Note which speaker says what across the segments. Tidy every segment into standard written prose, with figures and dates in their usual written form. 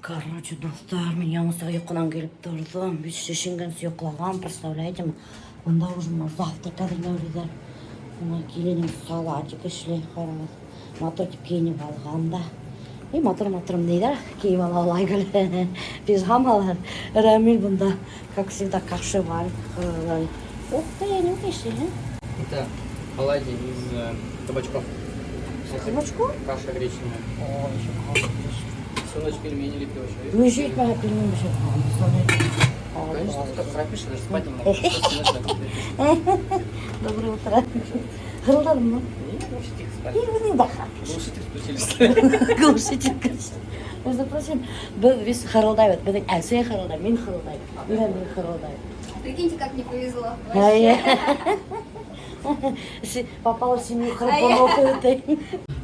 Speaker 1: Короче, дуҫтар, мин яңыса йоҡонан килеп торҙом. Бит шешенгәнсе йоҡлаған, представляете? Бында уже бына завтрак әҙерләүҙәр. Бына киленем салатик эшләй, ҡарағыҙ. Матур тип кейенеп алған да. И матур-матурым тиҙәр, кейеп ала ул Айгөл. Пижамалар. Рәмил бында, как всегда, каша варит. Ҡарағыҙ. Ух ты, нимә эшләйһең?
Speaker 2: Это оладьи из кабачков.
Speaker 1: Из кабачков?
Speaker 2: Каша гречневая.
Speaker 1: Ой, еще каша гречневая.
Speaker 2: Всю ночь пельмени лепил еще.
Speaker 1: Еще итмәһә пельмень бешереп представляете?
Speaker 2: Конечно, ты так храпишь, я даже спать не могу. Всю ночь так лепишь.
Speaker 1: Доброе утро. Хырылдадыңмы?
Speaker 2: Нет, вообще тихо спали.
Speaker 1: И үҙең дә храпишь.
Speaker 2: Глушитель включили, что ли?
Speaker 1: Глушитель включили. Между прочим, беҙ весь хырылдайбыҙ. Беҙҙең әсәй хырылдай, мин хырылдайм, Рәмил хырылдай.
Speaker 3: Прикиньте, как мне повезло.
Speaker 1: Әйе. Попала в семью храпунов.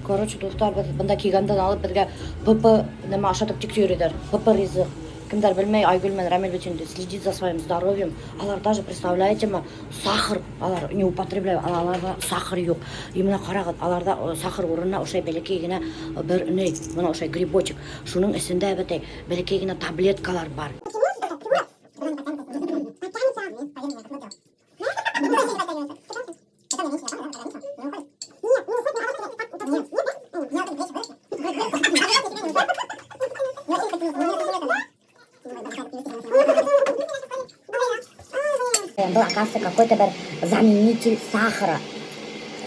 Speaker 1: Короче, дуҫтар, беҙ бында килгәндән алып беҙгә ПП нәмә ашатып тик йөрөйҙәр. ПП ризыҡ. Кемдәр белмәй, Айгөл менән Рамил бит инде следит за своим здоровьем. Алар даже, представляете ме, сахар алар не употребляют, аларҙа сахар юҡ. И бына ҡарағыҙ, аларҙа сахар урынына ошолай бәләкәй генә бер ни, бына ошолай грибочек. Шуның эсендә бит бәләкәй генә таблеткалар бар. Был, оказывается, какой-то бер заменитель сахара.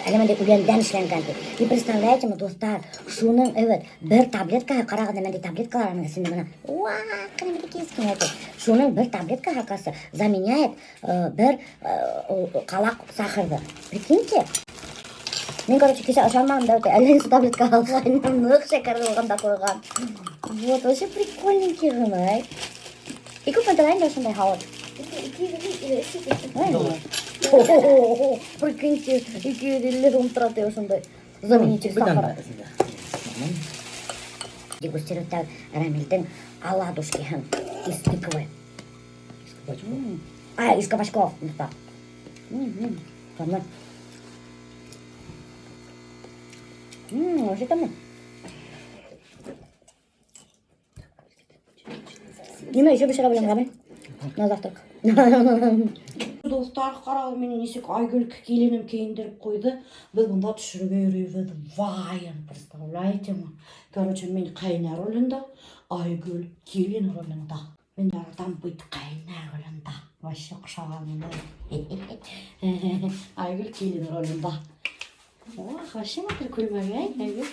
Speaker 1: Әле мындай үләндән эшләнгән ти. И представляете, дуҫтар, шуның эвет бер таблеткаһы, ҡарағыҙ, мындай таблеткалар аның эсендә бына. Ваҡ ҡына бәләкәй ти. Шуның бер таблеткаһы, оказывается, заменяет бер ҡалаҡ сахарҙы. Прикиньте. Мин, короче, кисә ышанманым да, әллә нисә таблетка алғайным, ныҡ шәкәр булған да ҡуйған. Вот, вообще прикольненький ғына. И күпме тора инде ошондай һауыт? Прикиньте, 250 һум тора ти ошондай заменитель сахара. Дегустировать Рамилдең оладушкиһын из тыквы.
Speaker 2: Из кабачков.
Speaker 1: А, из кабачков. Тәмле. Вообще тәмле. Нимә еще бешерә беләм, Рамил? На завтрак. Дуҫтар, ҡарағыҙ, мине нисек Айгөл киленем кейендереп ҡуйҙы. Беҙ бында төшөрөргә йөрөйбөҙ. Вайн, представляете ме? Короче, мин ҡәйнә ролендә, Айгөл килен ролендә. Мин яратам быть ҡәйнә ролендә. Вообще оҡшаған. Айгөл килен ролендә. Ох, вообще матур күлмәк, әй, Айгөл.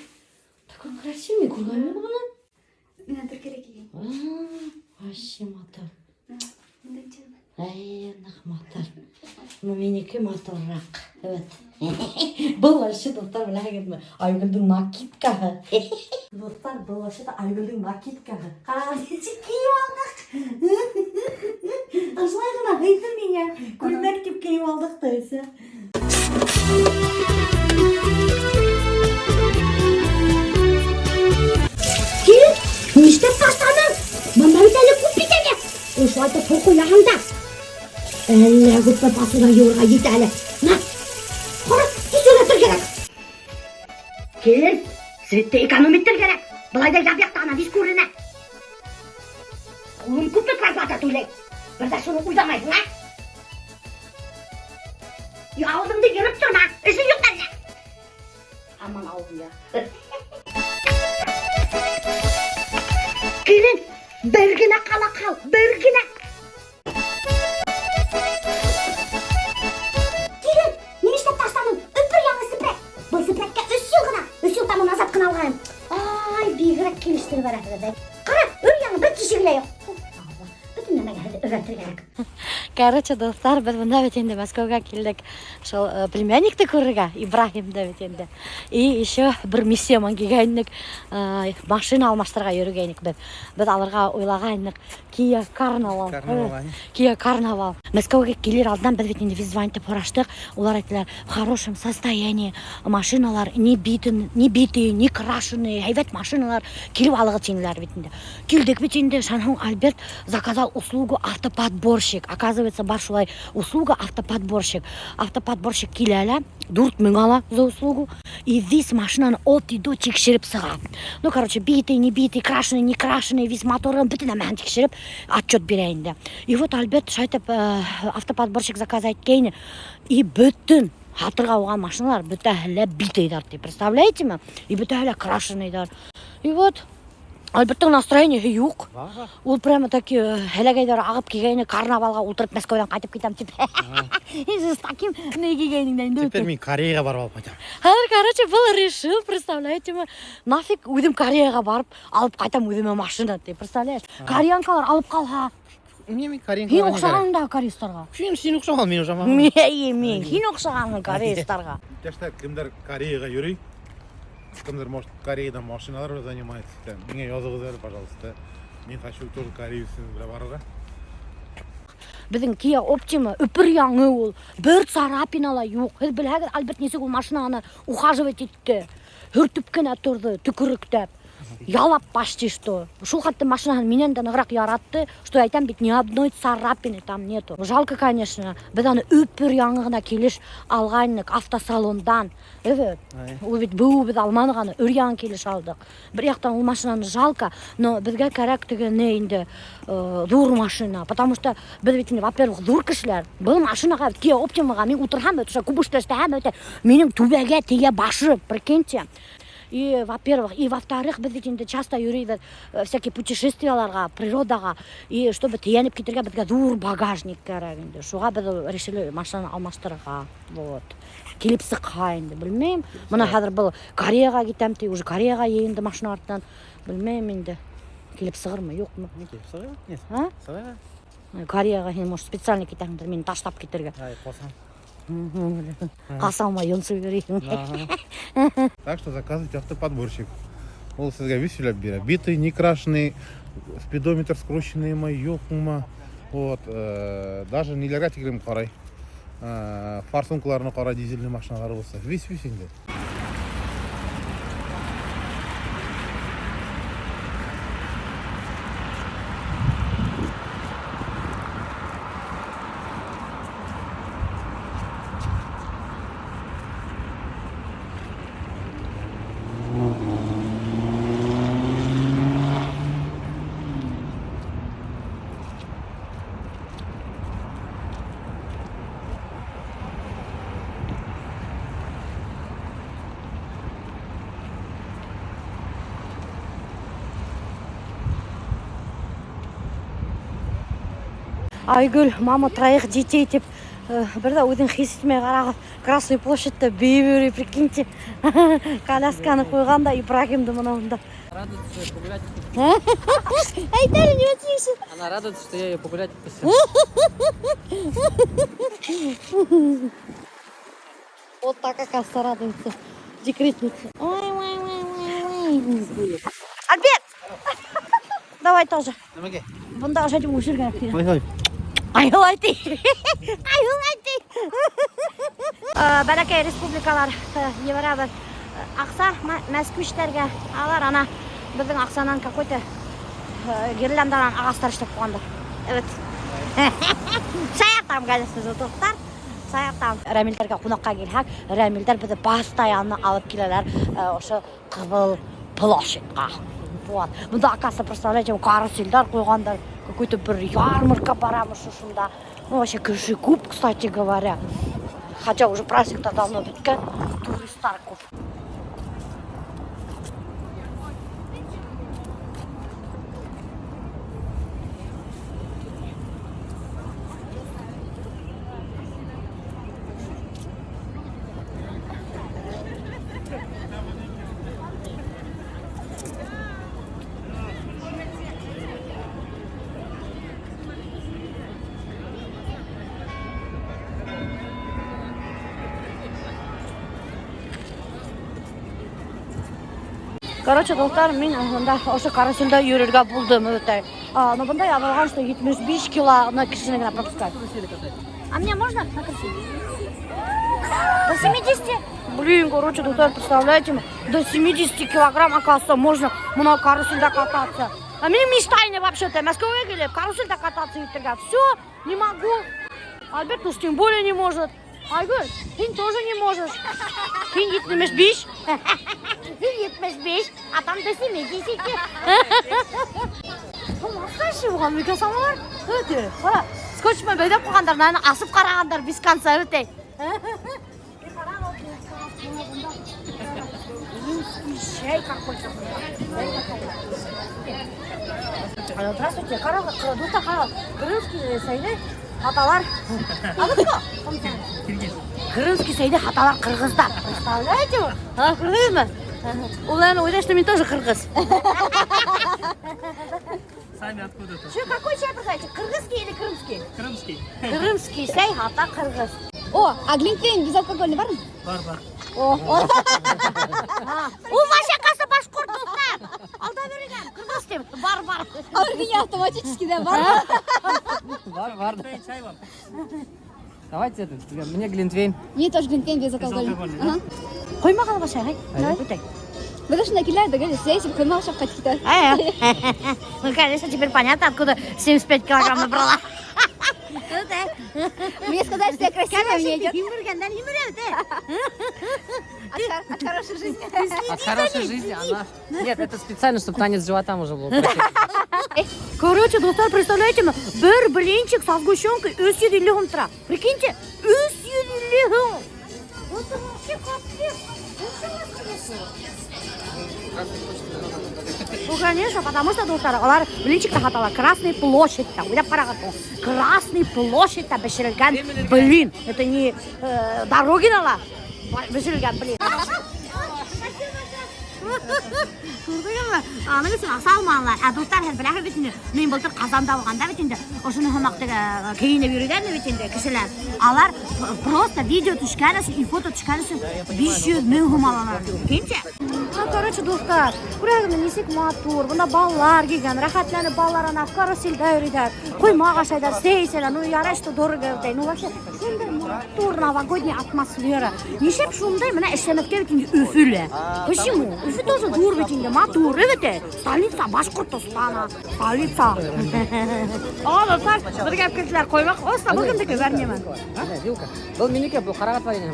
Speaker 1: Такой красивый күргәнем юҡ быны.
Speaker 3: Мин Төркиәлә кейгән.
Speaker 1: Вообще матур. Әй, ныҡ матур. Ну, минеке матурыраҡ. Evet. Был вообще, дуҫтар, беләһегеҙме? Айгөлдөң накидкаһы. Дуҫтар, был вообще Айгөлдөң накидкаһы. Ҡарағыҙ, нисек кейеп алдыҡ. Ошолай ғына һыйҙы миңә. Күлмәк тип кейеп алдыҡ та әсә. Килен, нишләп ташланың? Бында бит әле күп бит әле. Ошолайтып һыу ҡояһың да. Әллә күпме посуда йыуырға етә әле. На, ҡара, тиҙ өйрәтер кәрәк. Килен, светты экономить итер кәрәк. Былай ҙа яп-яҡты ана вис күренә. Улым күпме квартплата түләй. Бер ҙә шуны уйламайһың, а? Ауыҙыңды йырып торма, эшең юҡ әллә? Аман ауыҙым я. Килен, бер генә ҡала ҡал, бер генә. Килен, нимә эшләп ташланың? Өпөр яңы сепрәк. Был сепрәккә 3 йыл ғына, 3 йыл тому назад ҡына алғайным. Ай, бигерәк килештереп бараһығыҙ. Ҡара, өр яңы бер тишеге лә юҡ. Бөтөн нәмәгә һеҙҙе өйрәтер кәрәк. Короче, дуҫтар, беҙ бында бит инде Мәскәүгә килдек. Шул племянникты күрергә, Ибраһимды бит инде. И еще бер миссия менән килгәйнек, машина алмаштырырға йөрөгәйнек беҙ. Беҙ алырға уйлағайныҡ Kia Carnival.
Speaker 2: Carnival.
Speaker 1: Kia Carnival. Мәскәүгә килер алдынан беҙ бит инде визвань итеп һораштыҡ. Улар әйттеләр, в хорошем состоянии, машиналар не биты, не битые, не крашеные, һәйбәт машиналар килеп алығыҙ тинеләр бит инде. Килдек бит инде, шунан һуң Альберт заказал заказал услугу автоподборщик. Оказывается, бар шулай услуга автоподборщик. Автоподборщик килә лә, 4000 ала за услугу. И весь машинаны от и до тикшереп сыға. Ну, короче, битый, не битый, крашеный, не крашеный, весь моторын бөтөн нәмәһен тикшереп, отчет бирә инде. И вот Альберт шайтып автоподборщик заказать иткәйне. И бөтөн һатырға алған машиналар бөтәһе лә битыйҙар, ти. Представляете ме? И бөтәһе лә крашеныйҙар. И вот Альберттың настроениеһы юҡ. Ул прямо таки һәләгәйҙәр ағып килгәйне, карнавалға ултырып Мәскәүҙән ҡайтып китәм тип. И с таким ни килгәйнең дә инде.
Speaker 4: Теперь мин Кореяға барып алып ҡайтам.
Speaker 1: Хәҙер, короче, был решил, представляете ме? Нафиг үҙем Кореяға барып алып ҡайтам үҙемә машина, ти. Представляешь? Кореянкалар алып ҡалһа.
Speaker 4: Мне мин Кореянкаларға
Speaker 1: Һин
Speaker 4: ни кәрәк?
Speaker 1: оҡшаған да корейстарға.
Speaker 4: Һин һин оҡшаған, мин оҡшамаған.
Speaker 1: Мин, мин, һин оҡшағанһың корейстарға.
Speaker 5: Иптәштәр, кемдәр Кореяға йөрөй, кемдәр, может, Кореяда машиналар менән занимается, икән, миңә яҙығыҙ әле, пожалуйста. Мин хочу тоже Корея белән барырға.
Speaker 1: Беҙҙең Kia Optima өпөр яңы ул. Бер царапина ла юҡ. Һеҙ белһәгеҙ, Альберт нисек ул машинаны ухаживать итте. Һөртөп кенә торҙо, төкөрөктәп. Ялап почти что. Шул хәтле машинаһын минән дә нығыраҡ яратты, что әйтәм бит, ни одной царапины там нету. Жалко, конечно, беҙ аны өпөр яңы ғына килеш алғайныҡ автосалондан. Evet. Ул бит быу беҙ алманыҡ аны, өр яңы килеш алдыҡ. Бер яҡтан ул машинаны жалко, но беҙгә кәрәк теге ни инде, ҙур машина, потому что беҙ бит инде, во-первых, ҙур кешеләр. Был машинаға, Kia Optimаға мин ултырһам, ошо күп эшләһәм, өтә, минең түбәгә тейә башы, прикиньте. И, во-первых, и во-вторых, беҙ бит инде часто йөрөйбөҙ всякие путешествияларға, природаға, и чтобы тейәнеп китергә беҙгә ҙур багажник кәрәк инде. Шуға беҙ решили машинаны алмаштырырға. Вот. Килеп сыҡһа инде, белмәйем. Бына хәҙер был Кореяға китәм ти, уже Кореяға йыйынды машина артынан. Белмәйем инде. Килеп сығырмы, юҡмы?
Speaker 4: Ни килеп сыға? Ни?
Speaker 1: А?
Speaker 4: Сыға?
Speaker 1: Кореяға һин, может, специально китәһеңдер, мине ташлап китергә.
Speaker 4: Ай, ҡасан.
Speaker 1: Ҡасалмай йонсоп йөрөйһөң.
Speaker 5: Так что заказывайте автоподборщик. Ул һеҙгә весь һөйләп бирә. Битый, не крашеный, спидометр скрученный мы, юҡмы. Вот, даже ниләргә тиклем ҡарай. Форсункаларны ҡарай, дизельный машиналар булса. Весь весь инде.
Speaker 1: Айгөл, мама троих детей, тип, бер ҙә үҙен хис итмәй ҡарағыҙ, Красный площадьта бейеп йөрөй, прикиньте. Колясканы ҡуйған да Ибрагимды бына унда.
Speaker 2: Радуется, что я погулять.
Speaker 1: Әйт әле, нимә тиһең?
Speaker 2: Она радуется, что я ее погулять отпустил.
Speaker 1: Вот так, оказывается, радуется декретница. Ой, ой, ой, ой, ой. Альберт! Давай тоже.
Speaker 4: Нимәгә?
Speaker 1: Бында ошо әйтеп үҫергә кәрәк.
Speaker 4: Ҡайһылай?
Speaker 1: Ҡайһылай ти. Ҡайһылай ти. Бәләкәй республикалар ебәрәбеҙ аҡса мәскүштәргә. Алар ана беҙҙең аҡсанан какой-то гирлянданан ағастар эшләп ҡуйғандар. Evet. Шаяртам, конечно же, дуҫтар. Шаяртам. Рәмилдәргә ҡунаҡҡа килһәк, Рәмилдәр беҙҙе постоянно алып киләләр ошо Ҡыҙыл площадьҡа. Вот. Бында, оказывается, представляете, каруселдәр ҡуйғандар. Какой-то бер ярмарка барамы шушында. Ну, вообще, кеше күп, кстати говоря. Хотя уже праздник-то давно бөткән, туристар күп. Короче, дуҫтар, мин бында ошо каруселдә йөрөргә булдым өтә. Но бында яҙылған, что 75 кило на кешене генә пропускать. А мне можно на карусель? До 70? Блин, короче, дуҫтар, представляете, до 70 килограмм, оказывается, можно на каруселдә кататься.
Speaker 6: А минең мечта ине вообще-то Мәскәүгә килеп, каруселдә кататься итергә. Все, не могу. Альберт уж тем более не может. Айгөл, һин тоже не можешь. Һин 75. Һин 75, а там до 70. Маҡташы булған микән самовар? Өте. Ҡара, скотч менән бәйләп ҡуйғандар, мынаны асып ҡарағандар без конца өте. Римский чай какой-то. Здравствуйте, ҡарағыҙ, дуҫтар, ҡарағыҙ. Крымский сәйҙе һаталар. А вы кто? Крымский сәйҙе һаталар ҡырғыҙҙар. Представляете? А, күрҙегеҙме? Ул, наверное, уйлай, что мин тоже ҡырғыҙ.
Speaker 2: Сами откуда-то.
Speaker 6: Что, какой чай продаете? Кыргызский или крымский?
Speaker 2: Крымский.
Speaker 6: Крымский сәй һата ҡырғыҙ.
Speaker 3: О, а глинтвейн безалкогольный бар?
Speaker 2: Бар, бар.
Speaker 3: О, о.
Speaker 6: Ул вообще ҡасан башҡорт, дуҫтар. Алда биргән, ҡырғыҙ тип. Бар, бар.
Speaker 3: А у меня автоматически, да, бар?
Speaker 2: Бар, бар. Чай вам. Давайте это, мне глинтвейн.
Speaker 3: Мне тоже глинтвейн безалкогольный.
Speaker 2: Безалкогольный, да?
Speaker 3: Ага.
Speaker 6: Ҡоймаҡ алып ашайыҡ,
Speaker 2: Давай.
Speaker 6: Үтәй.
Speaker 3: Беҙ ошонда килә, договорились, сәй эсеп ҡоймаҡ ашап ҡайтып китә.
Speaker 6: Ну, конечно, теперь понятно, откуда 75 килограмм набрала.
Speaker 3: Мне сказали, что я красивая, мне идет.
Speaker 6: Һимергәндән һимерә бит,
Speaker 3: От хорошей жизни.
Speaker 2: От хорошей жизни она... Нет, это специально, чтобы танец живота можно было пройти.
Speaker 6: Короче, дуҫтар, представляете, бер блинчик со сгущенкой 350 һум тора. Прикиньте, 350 һум. Это вообще капец. Ну, конечно, потому что, дуҫтар, улар блинчикты һаталар Красный площадьта. Уйлап ҡарағыҙ, Красный площадьта бешерелгән блин. Это не Дорогинала бешерелгән блин. Күрҙегеҙме? Аның өсөн аҡса алманылар. Ә дуҫтар, һеҙ беләһегеҙ бит инде, мин былтыр Ҡазанда булғанда бит инде, ошоно һымаҡ теге кейенеп йөрөгән бит инде кешеләр. Алар просто видео төшкән өсөн и фото төшкән өсөн 500 мең һум алалар. Прикиньте. Ну, короче, дуҫтар, күрәһегеҙме, нисек матур. Бында балалар килгән, рәхәтләнеп балалар ана каруселдә йөрөйҙәр, ҡоймаҡ ашайҙар, сәй эсәләр. Ну, ярай, что дорого бит. Ну, вообще, шундай матур новогодняя атмосфера. Нишләп шундай мына эшләмәҫкә бит инде Өфөлә? Почему? Өфө тоже ҙур бит инде, матур, эвете. Столица Башҡортостана, столица. О, дуҫтар, бергә алып килделәр ҡоймаҡ. Оста, был кемдеке, бәрнеме?
Speaker 2: А, вилка. Был минеке, был ҡарағат варенье.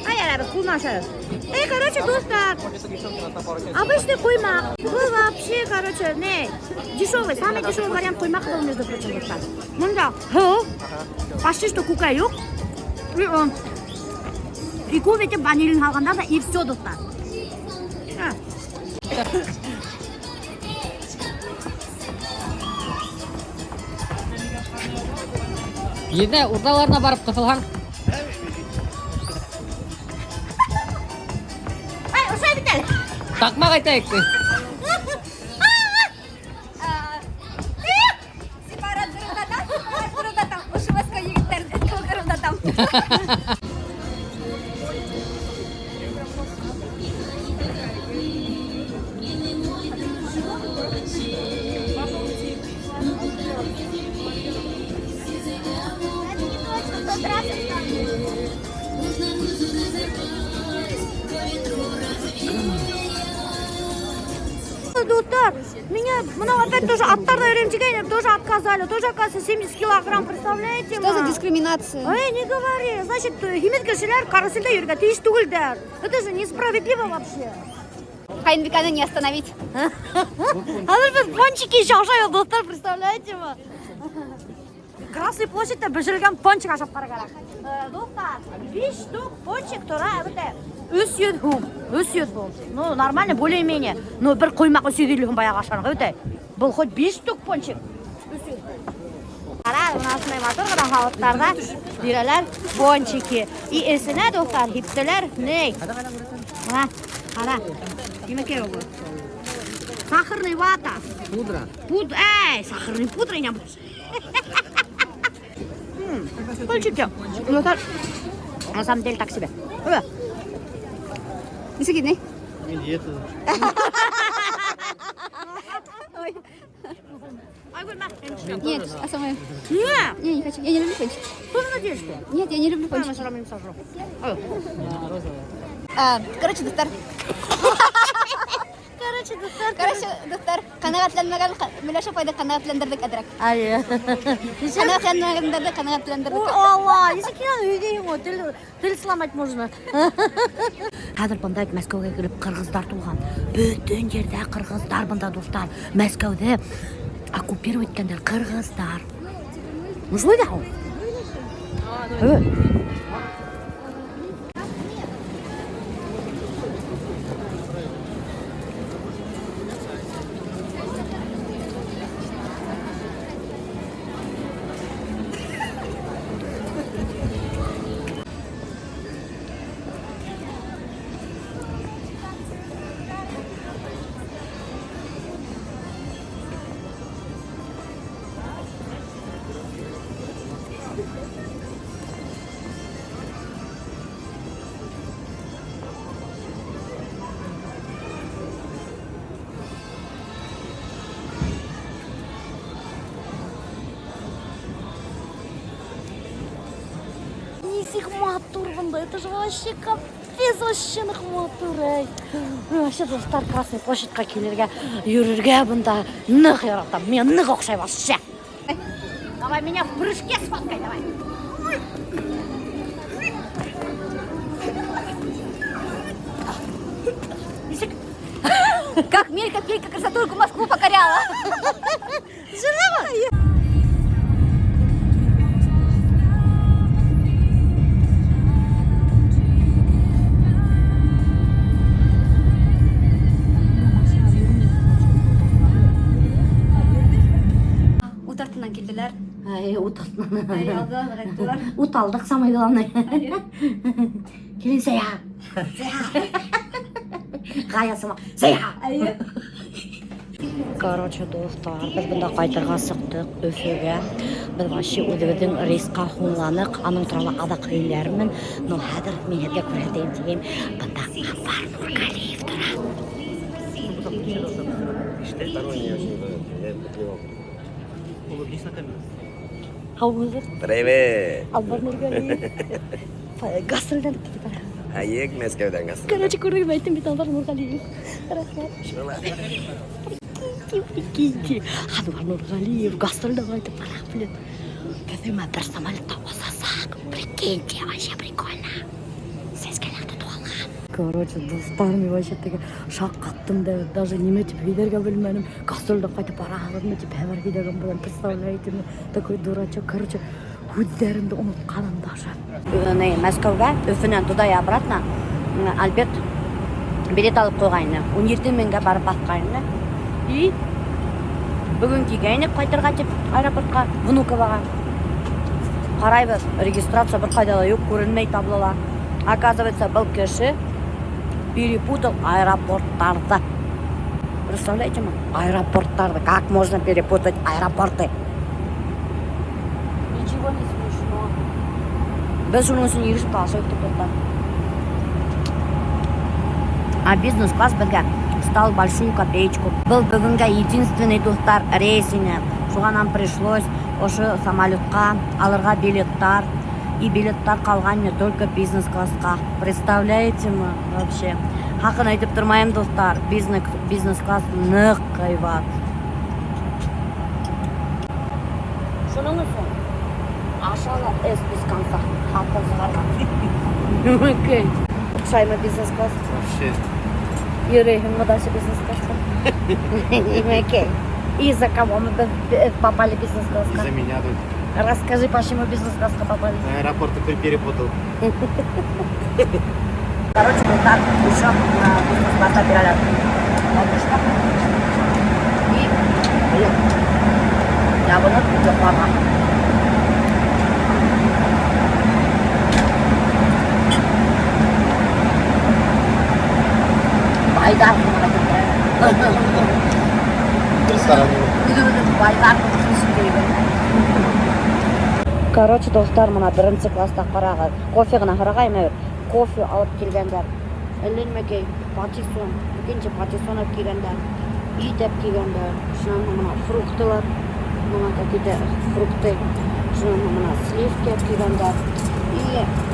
Speaker 6: Ай, әле ҡулынан ашайбыҙ. Эй, короче, дуҫтар, обычный ҡоймаҡ. Был вообще, короче, не, дешевый, самый дешевый вариант ҡоймаҡ был, между прочим, дуҫтар. Бында һыу, почти что күкәй юҡ. И он. И күп итеп ванилин һалғандар ҙа, и все, дуҫтар. А.
Speaker 2: Еҙнә, урталарына барып ҡыҫылһаң.
Speaker 6: Ай, ошай бит әле.
Speaker 2: Таҡмаҡ әйтәйек.
Speaker 3: Сепарат дырылдатам, сепарат дырылдатам. Ошо Москва егеттәрен дырылдатам.
Speaker 6: Дуҫтар, меня, мына опять тоже аттарҙа йөрөйөм тигәйнем, тоже отказали, тоже, оказывается, 70 килограмм, представляете?
Speaker 3: Что за
Speaker 6: ма?
Speaker 3: дискриминация?
Speaker 6: Эй, не говори, значит, һимеҙ кешеләр каруселдә йөрөргә тейеш түгелдәр. Это же несправедливо вообще.
Speaker 3: Ҡайынбикәне не остановить.
Speaker 6: Хәҙер беҙ пончики еще ашайбыҙ, дуҫтар, представляете ма? Красный площадьта бешерелгән пончик ашап ҡарар кәрәк. Дуҫтар, 5 штук пончик тора, әлбиттә, 300 һум, 300 һум. Ну, нормально, более-менее. Но бер ҡоймаҡ 350 һум баяғы ашаныҡ, әлбиттә. Был хоть 5 штук пончик. 300 һум. Ҡара, бына ошондай матур ғына һауыттарҙа бирәләр пончики. И эсенә, дуҫтар, һиптеләр ни? Бына, ҡара. Нимәкәй ул? Сахарный вата.
Speaker 2: Пудра.
Speaker 6: Пуд, эй, сахарный пудра не больше. Пончики. Ну, это на самом деле так себе.
Speaker 3: Нисек ине?
Speaker 4: Мин диетада.
Speaker 3: Ой.
Speaker 6: Айгөл, мә.
Speaker 3: Нет, а сама.
Speaker 6: Не,
Speaker 3: Не, не хочу. Я не люблю пончики.
Speaker 6: тоже на девочку.
Speaker 3: Нет, я не люблю
Speaker 6: Я
Speaker 3: пончики.
Speaker 6: все равно не сожру.
Speaker 3: А, короче, дуҫтар.
Speaker 6: Короче, Короче, дуҫтар.
Speaker 3: Короче, дуҫтар, ҡәнәғәтләнмәгән Миләүшә апайҙы ҡәнәғәтләндерҙек әҙерәк.
Speaker 6: Ай.
Speaker 3: Ҡәнәғәтләнмәгәндәрҙе ҡәнәғәтләндерҙек.
Speaker 6: Ой, Алла, нисек һин өйҙәйһең ғой, тел сломать можно.
Speaker 1: Хәҙер бында Мәскәүгә килеп ҡырғыҙҙар тулған. Бөтөн ерҙә ҡырғыҙҙар бында, дуҫтар. Мәскәүҙе оккупировать иткәндәр ҡырғыҙҙар. Ну шулай ҙа ул. Эйе.
Speaker 6: Нисек матур бында, это же вообще капец, вообще ныҡ матур, эй. Мин вообще, дуҫтар, Красный площадьҡа килергә, йөрөргә бында ныҡ яратам. Миңә ныҡ оҡшай вообще. Давай меня в прыжке сфоткай, давай. Нисек?
Speaker 3: Как Мелька Пелька красотульку Москву покоряла. Ут артынан килделәр.
Speaker 1: Ай, ут артынан.
Speaker 3: Ай, алдан ҡайттылар.
Speaker 1: Ут алдыҡ, самое главное. Килен Сәйә. Ғая сымаҡ. Сәйә.
Speaker 3: Эйе.
Speaker 1: Короче, дуҫтар, беҙ бында ҡайтырға сыҡтыҡ Өфөгә. Беҙ вообще үҙебеҙҙең рейсҡа һуңланыҡ. Аның турала аҙаҡ һөйләрмен. Но хәҙер мин һеҙгә күрһәтәйем тигәйем. Бында Анвар Нурғалиев тора.
Speaker 7: Второй не очень я поклевал.
Speaker 2: Улыбнись на камеру.
Speaker 1: Һаумыһығыҙ?
Speaker 7: Привет!
Speaker 1: Анвар Нурғалиев. Гастролдән китеп бара.
Speaker 7: Айек Мәскәүҙән гастроль.
Speaker 1: Короче, күрҙегеҙ, әйттем бит, Анвар Нурғалиев. Рәхмәт.
Speaker 7: Шулай.
Speaker 1: Прикиньте, Анвар Нурғалиев гастролдән ҡайтып бара, блин. Беҙ бер самолетта осасаҡ. Прикиньте, вообще прикольно. Сәскәләр тотоп алған. Короче, дуҫтар, мин вообще теге шаҡ ҡаттым да, даже нимә тип һөйләргә белмәнем. Гастролдән ҡайтып бараһығыҙмы тип хәбәр һөйләгән булам, представляете, такой дурачок. Короче, һүҙҙәремде онотҡаным даже. Мәскәүгә, Өфөнән туда и обратно Альберт билет алып ҡуйғайны. 17 меңгә барып баҫҡайны. И бөгөн килгәйнек ҡайтырға тип аэропортҡа, Внуковаға. Ҡарайбыҙ, регистрация бер ҡайҙа ла юҡ, күренмәй таблола. Оказывается, был кеше перепутал аэропорттарҙы. Представляете ме? Аэропорттарҙы. Как можно перепутать аэропорты? Ничего не смешно. Беҙ шуның өсөн ирешеп талашып үттек, дуҫтар. А бизнес-класс беҙгә стал большую копеечку. Был бөгөнгә единственный, дуҫтар, рейс ине. Шуға нам пришлось ошо самолетҡа алырға билеттар. И билеттар ҡалған не только бизнес-классҡа. Представляете ме вообще? Хаҡын әйтеп тормайым, дуҫтар. Бизнес-класс ныҡ ҡыйбат. Шуның өсөн аша ла эс без конца. Хаҡын сығарған. Окей. Оҡшаймы бизнес-класс?
Speaker 5: Вообще.
Speaker 1: Йөрөйһөңмө дальше бизнес-класста? Окей. И за кого мы попали в бизнес-класска?
Speaker 5: Из-за меня тут.
Speaker 1: Расскажи, почему бизнес-класска попали?
Speaker 5: Аэропорт такой перепутал.
Speaker 1: Короче, вот так еще на бизнес-класста бирәләр. Подушка. И ябынып йоҡларға. Байҙар
Speaker 5: Ресторан.
Speaker 1: Байҙар. Короче, дуҫтар, мына беренсе класста ҡарағыҙ. Кофе ғына һорағайым әле. Кофе алып килгәндәр. Әллә нимәкәй, патиссон, икенсе патиссон алып килгәндәр. Ит алып килгәндәр. Шунан һуң мына фруктылар, мына какие-то фрукты. Шунан һуң мына сливки алып килгәндәр. И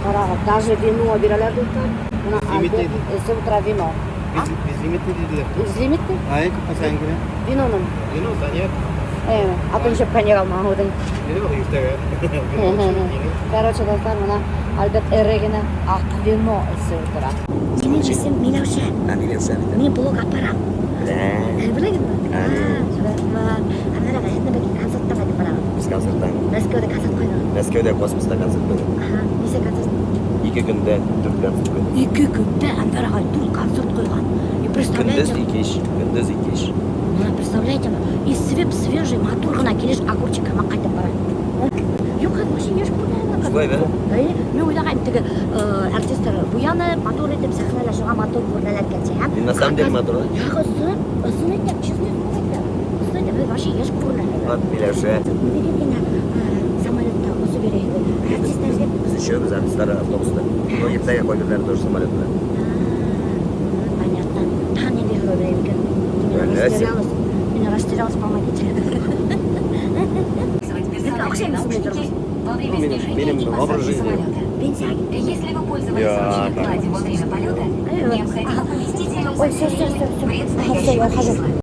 Speaker 1: ҡарағыҙ, даже вино бирәләр, дуҫтар. Мына
Speaker 5: Имитейді.
Speaker 1: Альберт эсеп ултыра вино.
Speaker 4: Безлимитный тинеләр.
Speaker 6: Безлимитный?
Speaker 4: Ай, күпме һайын килә.
Speaker 6: Виноның.
Speaker 4: Вино, коньяк.
Speaker 6: Эйе, а то нисек коньяк алмаған үҙең.
Speaker 4: Биреп ал иртәгә.
Speaker 6: Короче, дуҫтар, бына Альберт эре генә аҡ вино эсеп ултыра.
Speaker 1: Минең исем Миләүшә.
Speaker 7: А, Миләүшә.
Speaker 1: Мин блог алып барам.
Speaker 7: Да.
Speaker 1: Беләһегеҙме? Әнвәр ағай, һеҙ нимә концертта ҡайтып барағыҙ?
Speaker 7: Беҙ концерттан.
Speaker 1: Мәскәүҙә концерт ҡуйҙығыҙ.
Speaker 7: Мәскәүҙә космоста концерт ҡуйҙыҡ.
Speaker 1: Аха, нисә концерт?
Speaker 7: 2 көндә 4 концерт ҡуйҙыҡ.
Speaker 6: 2 көндә Әнвәр ағай дүрт концерт ҡуйған. И
Speaker 7: Көндөҙ
Speaker 6: представляете,
Speaker 7: и кис. Көндөҙ и кис.
Speaker 6: Бына, представляете, и свеп свежий, матур ғына килеш огурчик һымаҡ ҡайтып бара. Юҡ, һеҙ вообще йәш күренәһегеҙ.
Speaker 7: Шулай ҙа?
Speaker 6: Эйе, мин уйлағайным теге артистар буянып, матур итеп сәхнәлә шуға матур күренәләр икән тип.
Speaker 7: Мин на самом деле матур, да?
Speaker 6: Юҡ, ысын, ысын әйтәм, честно әйтәм. Ысын әйтәм, һеҙ вообще йәш күренәһегеҙ.
Speaker 7: Вот Миләүшә.
Speaker 1: Ниңә генә самолетта осоп йөрөйһөгөҙ? Артистар
Speaker 7: Беҙ өсәүбеҙ артистар автобуста. Ну, иртәгә ҡайҙалыр тоже самолет менән.
Speaker 1: Понятно. Тағы ниндәй һорау бирәйем икән? Мин
Speaker 7: Беләсең.
Speaker 1: растерялась. Мин растерялась, помогите.
Speaker 8: Во время
Speaker 7: Ну, минем-
Speaker 8: снижения
Speaker 7: минем
Speaker 8: и
Speaker 7: образ
Speaker 8: посадки
Speaker 7: жизни.
Speaker 8: самолета.
Speaker 1: Пенсияға киттем.
Speaker 8: Если вы пользовались
Speaker 7: Я,
Speaker 8: ручной
Speaker 7: так.
Speaker 8: кладью во время полета, необходимо поместить ее в
Speaker 1: Ой, всё, всё, всё, всё.
Speaker 8: предстоящего
Speaker 1: Ага, всё, я ухожу.
Speaker 8: кресла.